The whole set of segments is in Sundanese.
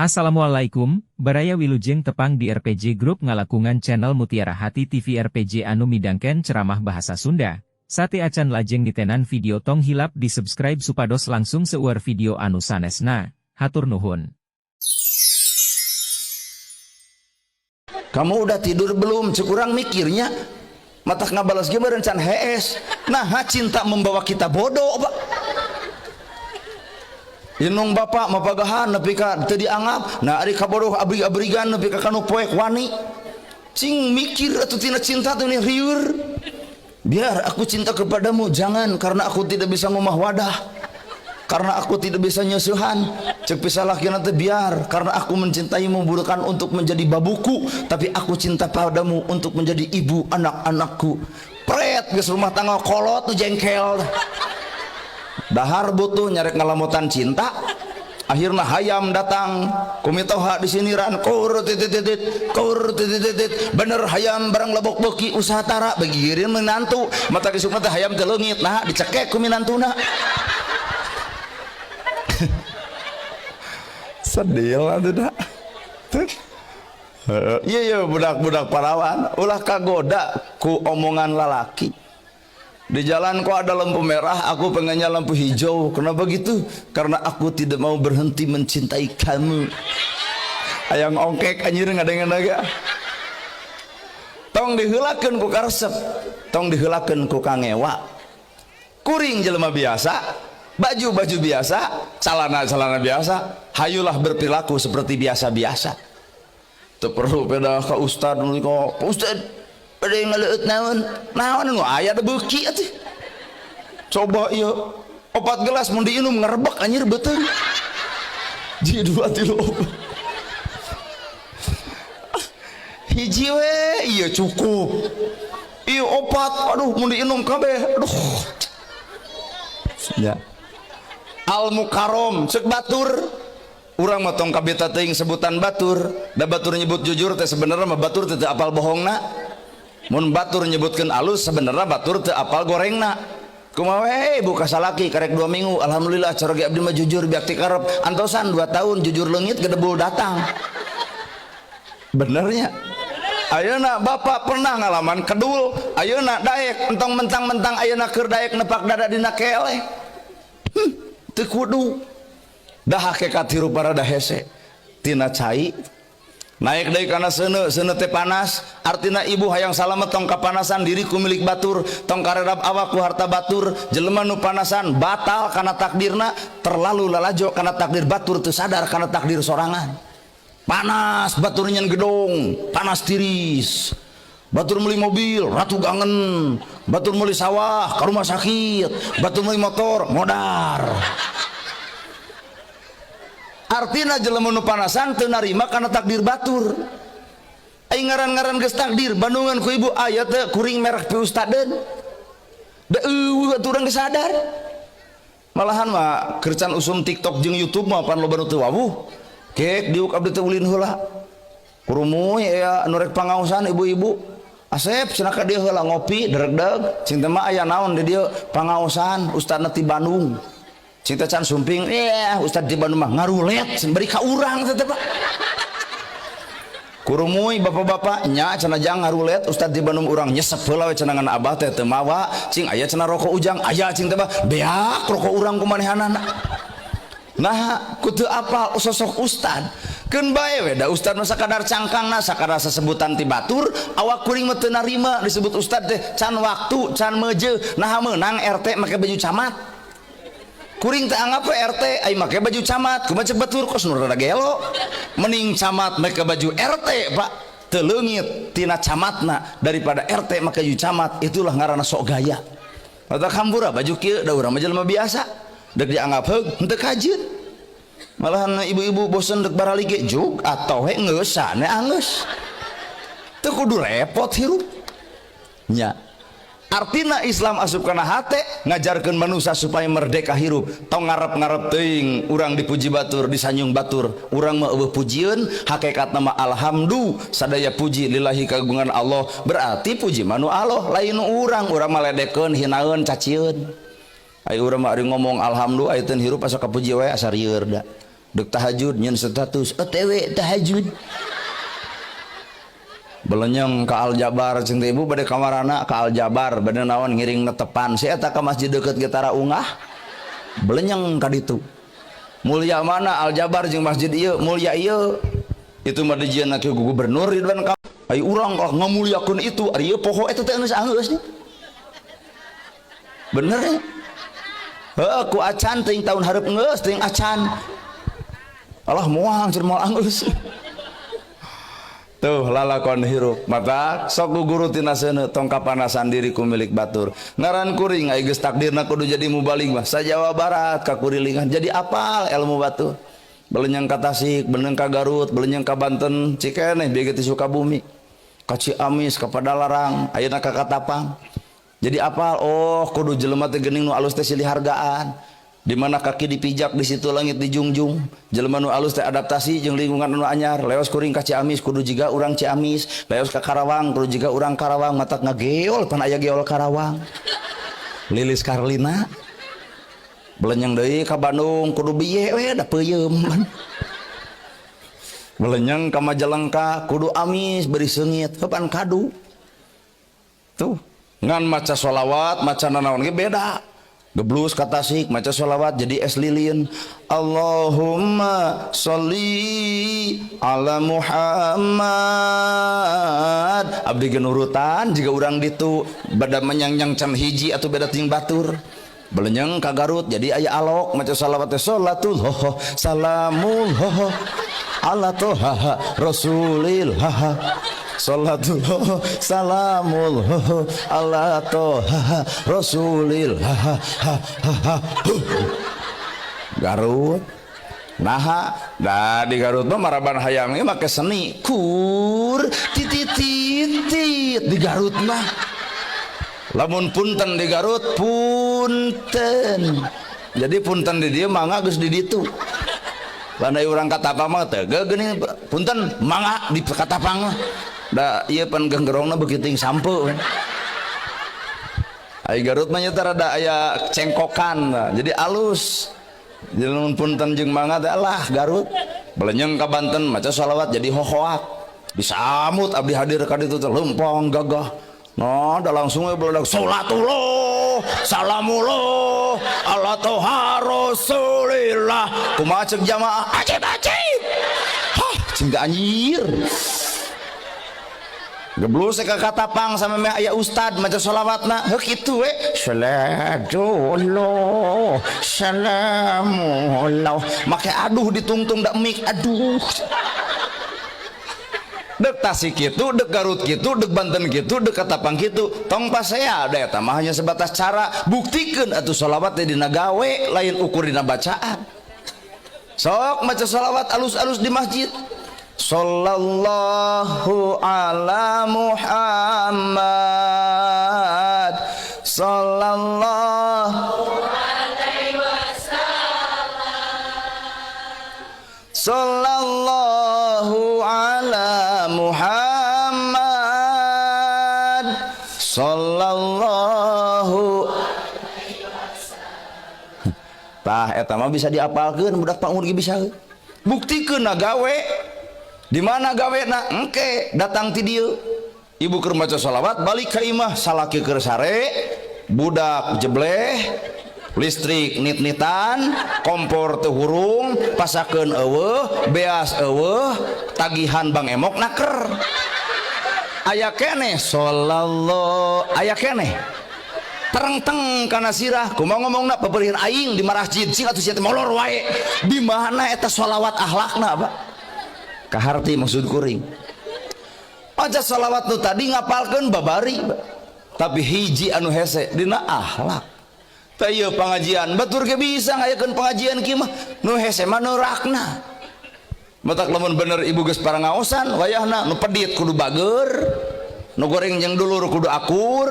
Assalamualaikum, Baraya Wilujeng tepang di RPG Group ngalakungan channel Mutiara Hati TV RPG anu midangken ceramah bahasa Sunda. Sate acan lajeng ditenan video tong hilap di subscribe supados langsung seueur video anu sanesna. Hatur nuhun. Kamu udah tidur belum? Cek urang mikirnya matak ngabalas ge meureun can hees. Nah, cinta membawa kita bodoh, Pak. Inung bapak mapagahan nepi ka teu dianggap. Nah, ari kabodoh abri-abrigan nepi ka kanu poek wani. Cing mikir atuh tina cinta teh rieur. Biar aku cinta kepadamu, jangan karena aku tidak bisa ngomah wadah. Karena aku tidak bisa nyeusehan. Cek pisalakina teh biar karena aku mencintaimu bukan untuk menjadi babuku, tapi aku cinta padamu untuk menjadi ibu anak-anakku. Pret geus rumah tangga kolot tuh jengkel. Dahar butuh nyarek ngalamutan cinta. Akhirnya hayam datang kumitoha di siniran kur titit titit kur titit titit bener hayam barang lebok beki usaha tara bagigirin menantu mata kisukna teh hayam teh leungit nah dicekek ku minantuna. Sedih lah tuh dah. Iya iya budak-budak parawan ulah kagoda ku omongan lalaki. Di jalan kok ada lampu merah, aku pengennya lampu hijau. Kenapa gitu? Karena aku tidak mau berhenti mencintai kamu. Ayang ongkek anjir ngadengen lagi. Tong diheulakeun ku karesep, tong diheulakeun ku kangewa. Kuring jelema biasa, baju-baju biasa, celana-celana biasa, hayulah berperilaku seperti biasa-biasa. Teu perlu beda ka ustad nu kok, ustad bade ngaleueut naon? Naon nu aya da beuki atuh. Coba ieu opat gelas mun diinum ngerebek anjir beuteung. Ji 2 3 4. Hiji we ieu cukup. Ieu opat aduh mun diinum kabeh aduh. Ya. Al Mukarrom cek batur. Urang mah tong kabita teuing sebutan batur. Da batur nyebut jujur teh sebenarnya mah batur teh teu apal bohongna. Mun batur nyebutkeun alus sebenarnya batur teu apal gorengna. Kumaha we buka salaki karek 2 minggu alhamdulillah coroge abdi mah jujur biak ti karep antosan 2 tahun jujur leungit gedebul datang. Benernya. Ayeuna bapak pernah ngalaman kedul, ayeuna daek entong mentang-mentang ayeuna keur daek nepak dada dina keleh. Teu kudu. Dah hakikat hirup rada hese tina cai naik deui kana seuneu, seuneu teh panas, artina ibu hayang salamet tong kapanasan diri ku milik batur, tong karerap awak ku harta batur, jelema nu panasan batal kana takdirna, terlalu lalajo kana takdir batur teu sadar kana takdir sorangan. Panas batur nyen gedong, panas tiris. Batur meuli mobil, ratu gangen. Batur meuli sawah, ka rumah sakit. Batur meuli motor, modar. Artina jelema nu panasan teu narima kana takdir batur. Ai ngaran-ngaran geus takdir bandungan ku ibu aya teh kuring merek pi ustadeun. Da eueuh atuh urang geus sadar. Malahan mah kercan usum TikTok jeung YouTube mah pan loba nu teu wawuh. Kek diuk abdi teh ulin heula. Kurumuy aya anu rek pangaosan ibu-ibu. Asep cenah ka dieu heula ngopi deregdeg, cing teh mah aya naon di dieu pangaosan ustadna ti Bandung. Cinta can sumping, ustad di Bandung mah ngarulet, beri ka urang teh Pak. Kurumuy bapak-bapak nya cenah jang ngarulet, ustad di Bandung urang nyesep heula we cenah ngan abah teh teu mawa, cing aya cenah rokok ujang, aya cing teh beak rokok urang ku manehanana. Nah, kudu apal sosok ustad. Keun bae we da ustad mah sakadar cangkangna, sakadar sasebutan ti batur, awak kuring mah teu narima disebut ustad teh can waktu, can meujeuh, naha meunang RT make baju camat. Kuring teh anggap we RT ai make baju camat, kumaha cek batur kos nu rada gelo. Mending camat make baju RT, Pak. Teu leungit tina camatna daripada RT make baju camat, itulah ngaranna sok gaya. Mata kampura baju kieu da urang mah jelema biasa. Dek dianggap heug henteu kajeun. Malahan ibu-ibu bosen dek barali ge juk atau he ngeusan anggeus. Teu kudu repot hirup. Nya. Artina Islam asup kana hate ngajarkeun manusia supaya merdeka hirup. Tong ngarep-ngarep teuing urang dipuji batur, disanyung batur. Urang mah eueuh pujieun, hakikatna mah alhamdu sadaya puji lillahi kagungan Allah. Berarti puji mah nu Allah, lain nu urang. Urang mah ledekeun, hinaeun, cacieun. Ayo urang mah ari ngomong alhamdulillah aya teu hirup asa kapuji we asa rieur da. Dek tahajud nyen status OTW tahajud. Belenyeng ka Aljabar cing teh ibu bade kamarana ka Aljabar bade naon ngiring netepan si eta ka masjid deukeut ge tara ungah. Belenyeng ka ditu. Mulia mana Aljabar jeung masjid ieu? Mulia ieu. Itu mah dijieunna ku gubernur Ridwan Kamil. Ai urang kalau ngamuliakeun itu, ari ieu poho eta teh geus anggeus nya. Bener ya? Heuh, ku acan teuing tahun hareup geus teuing acan. Allah moal cenah moal anggeus. Tuh lalakon hirup mata sok guru tina seuneu tong kapanasan diri ku milik batur. Ngaran kuring ai geus takdirna kudu jadi mubalig mah sa Jawa Barat ka kurilingan jadi apal ilmu batur. Belenyang ka Tasik, belenyang ka Garut, belenyang ka Banten, cikeneh bieu ge ti Sukabumi. Ka Ciamis, ka Padalarang, ayeuna ka Katapang. Jadi apal, oh kudu jelema teh geuning nu alus teh silih hargaan. Di mana kaki dipijak di situ langit dijungjung. Jelema nu alus teh adaptasi jeung lingkungan nu anyar. Leos kuring ka Ciamis kudu jiga urang Ciamis, leos ka Karawang kudu jiga urang Karawang, matak ngageol pan aya geol Karawang. Lilis Karlina. Belenyang deui ka Bandung kudu biye we da peuyeum. Belenyang ka Majalengka kudu amis beri seungit, heupan kadu. Tuh, ngan maca sholawat, maca nanaon ge beda. Geblus ka Tasik maca sholawat jadi es lilin. Allahumma sholli ala Muhammad. Abdi ge nurutan jiga urang ditu bada menyang-nyang can hiji atau beda ting batur. Belenyeng ka Garut jadi aya alok maca sholawat teh sholatullah salamullah ala toha rasulillah salatullah salamullah ala toha rasulillah. Garut naha da di Garut mah maraban hayang ge make seni kur titit titit di Garut mah. Lamun punten di Garut punten. Jadi punten di dieu mangga geus di ditu. Landai urang Katapang mah teh geuning punten mangga di Katapang mah. Da ieu pan genggerongna beuki ting sampe. Ai Garut mah nya teh rada aya cengkokan jadi alus. Jadi lamun punten jeung mangga teh alah Garut. Belenyeng ka Banten maca sholawat jadi hohoak. Disamut abdi hadir ka ditu teh lempang gagah. Nah, dah langsung we beledak salatullah salamullah ala toha rasulillah. Kumaha ceuk jamaah acip acip. Hah, cing teh anjir. Geblus ka Katapang sama meh aya ustad maca sholawatna heuh kitu we. Salatullah salamullah. Make aduh ditungtung da mik aduh. Dek Tasik kitu, dek Garut kitu, dek Banten kitu, dek Katapang kitu. Tong pasea da eta mah hanya sebatas cara buktikeun atuh sholawat teh dina gawe lain ukur dina bacaan. Sok maca sholawat alus-alus di masjid. Sallallahu ala Muhammad sallallahu alaihi wasallam. Sallallahu ala Muhammad sallallahu alaihi wasallam. Tah eta mah bisa diapalkeun budak Pak Umur ge bisa. Buktikeun na gawe. Di mana gawena? Engke datang ti dieu. Ibu keur maca sholawat balik ka imah salaki keur sare, budak jebleh, listrik nit-nitan, kompor teu hurung, pasakeun eueuh, beas eueuh, tagihan Bang Emok naker. Aya keneh sallallahu, aya keneh. Terengteng kana sirah, kumaha ngomongna peperihan aing di masjid sing atuh sia teh molor wae. Di mana eta sholawat akhlakna, Pak? Kaharti maksud kuring. Maca sholawat nu tadi ngapalkeun babari, Pak. Tapi hiji anu hese dina akhlak. Teh ieu pangajian batur ge bisa ngayakeun pengajian kieu mah nu hese mah nu rakna. Matak lamun bener ibu geus parangaosan wayahna nu pedit kudu bager, nu goreng jeung dulur kudu akur,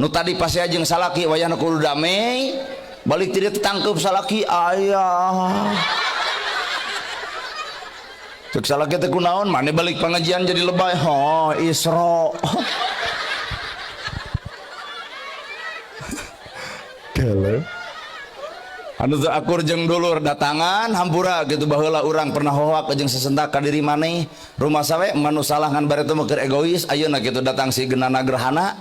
nu tadi pasea jeung salaki wayahna kudu damai, balik ti dieu tetangkeup salaki ayah. Cek salaki teh kunaon mane balik pengajian jadi lebay, oh Isra. Kalau Anu teu akur jeung dulur datangan hampura gitu, baheula urang pernah hoak jeung sesentak ka diri maneh. Rumasa we manu salah, ngan bareto mah keur egois. Ayeuna kitu datang si genana gerhana,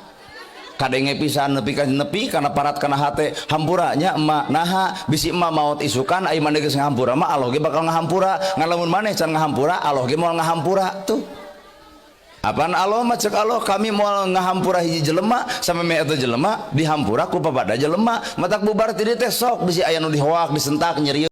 kadenge pisan nepi ka nepi kana parat kana hate. Hampura nya, emak. Naha? Bisi emak maot isukan, ai maneh geus ngahampura mah, Allah ge bakal ngahampura. Ngan lamun maneh can ngahampura, Allah ge moal ngahampura. Tuh, apaan Allah mah, cek Allah, kami moal ngahampura hiji jelema sampai eta jelema dihampura ku papada jelema. Matak bubar ti dieu teh, sok bisi aya nu dihoak, disentak, nyeri.